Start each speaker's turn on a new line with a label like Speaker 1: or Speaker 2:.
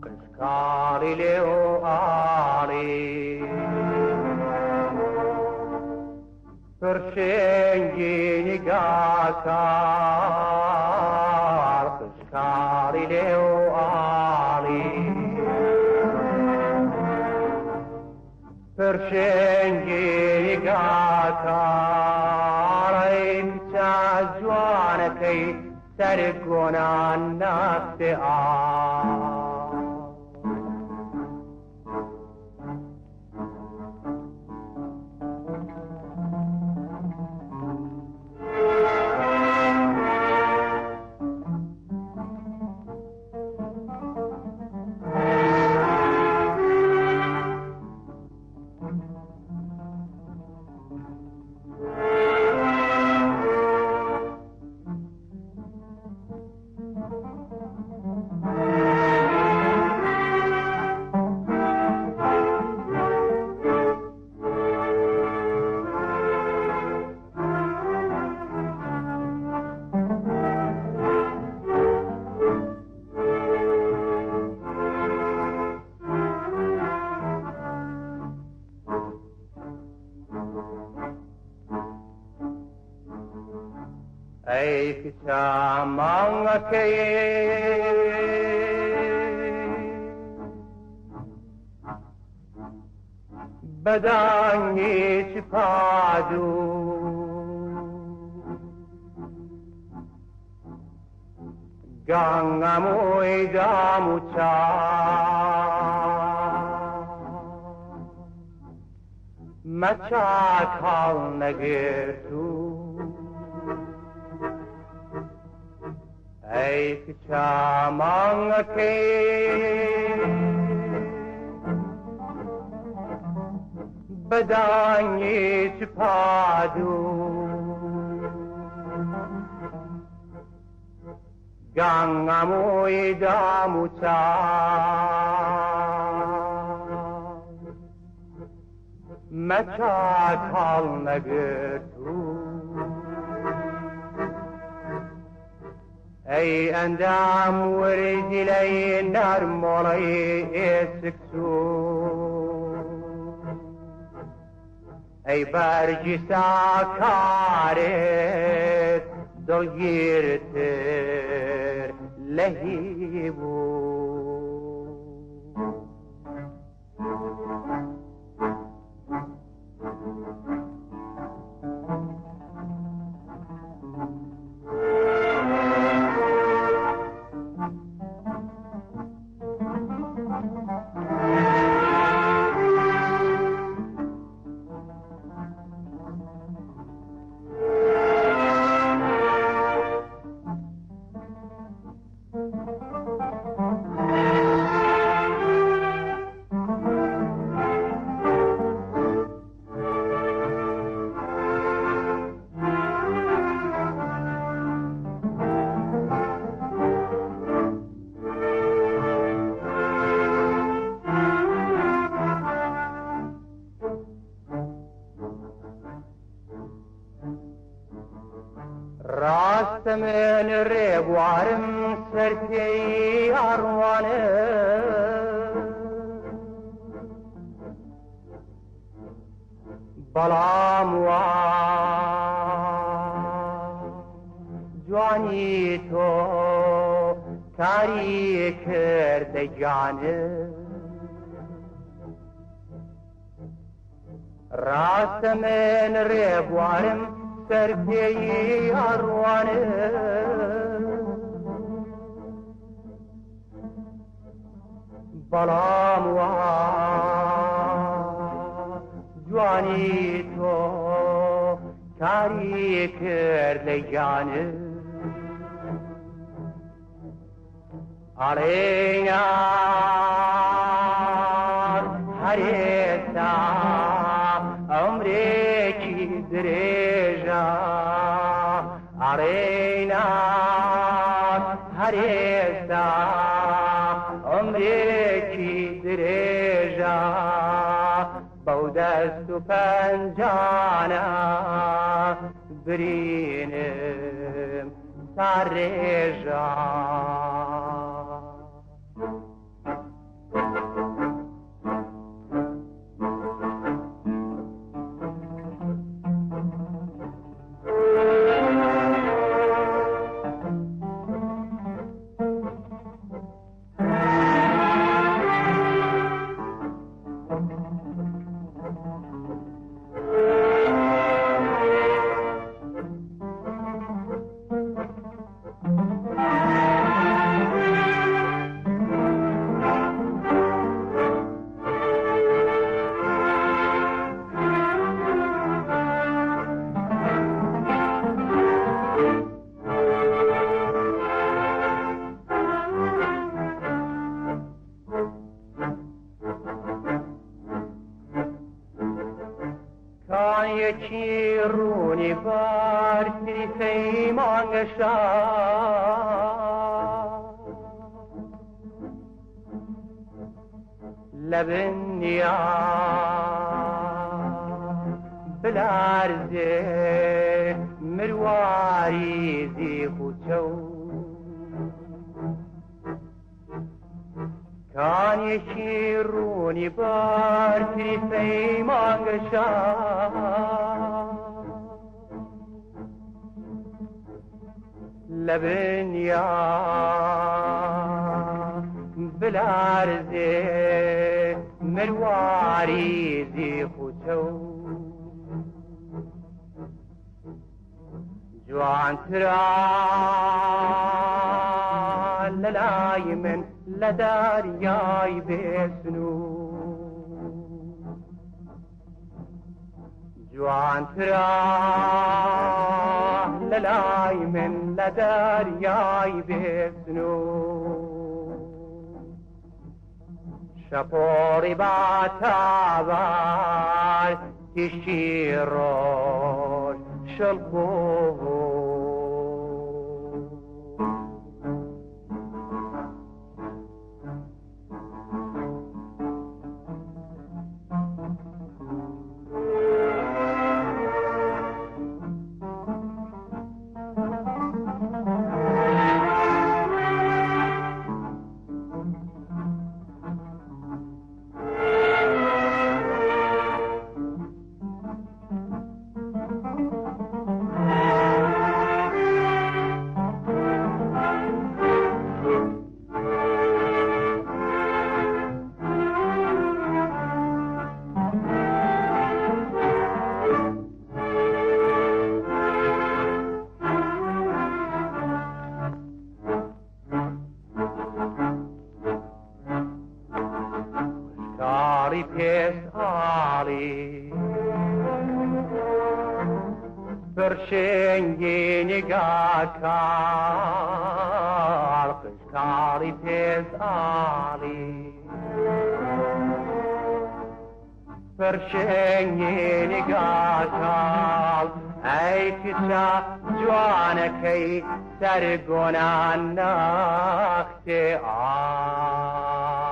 Speaker 1: قشکاڵی لێو ئاڵی پرشنگی نیگاکار قشکاڵی لێو ئاڵی پرشنگی نیگاکار ئەی کچە جوانەکەی سەر گۆنان نەختێ ئاڵ. ئەی کچە مانگەکەی بەدەنگی چ پادوو گەنگەمووی دام و چاو مەچاک هەڵنەگرتوو ئەی کچە مانگەکەی بەدەنگی چ پادوو گەنگەمووی دام و چاو مەچاک هەڵنەگرتوو ئەی ئەندام وردیلەی نەرمۆڵەی ئێسک سوور ئەی بەرگی ساکارت دڵگیرتر لە هی بوو. ڕاستە من ڕێبوارم سەر پێی ئەڕوانم بەڵام وا جوانی تۆ. کاری کردە گیانم. ڕاستە من ڕێبوارم سەر پێی ئەڕوانم، بەڵام وا جوانی تۆ کاری کرد لە گیانم. ئەڵێ هەرێستا عمرێکی درێژە، ئەڵێ هەرێستا عمرێکی درێژە، بەو دەست و پەنجانە برینم سارێژە. کانیەکی ڕوونی بارتری پەیمانگەشا، لە بنیا بلارزێ مرواری زیخ و چەو. کانیەکی ڕوونی بارتری پەیمانگەشا، لە بنیا بلارزێ مرواری زیخ و چەو. جوانترا لە لای من لە دەریای بێسنوور، جوانترا لە لای من لە دەریای بێسنوور. شەپۆڕی باتاوار تیشکی ڕۆژ شڵ بوو. کاڵی پێست ئاڵی پرشنگی نگاکاڵ، قشکاڵی پێست ئاڵی پرشنگی نگاکاڵ، ئەی کچە جوانەکەی سەرگۆنان نەختێ ئاڵ.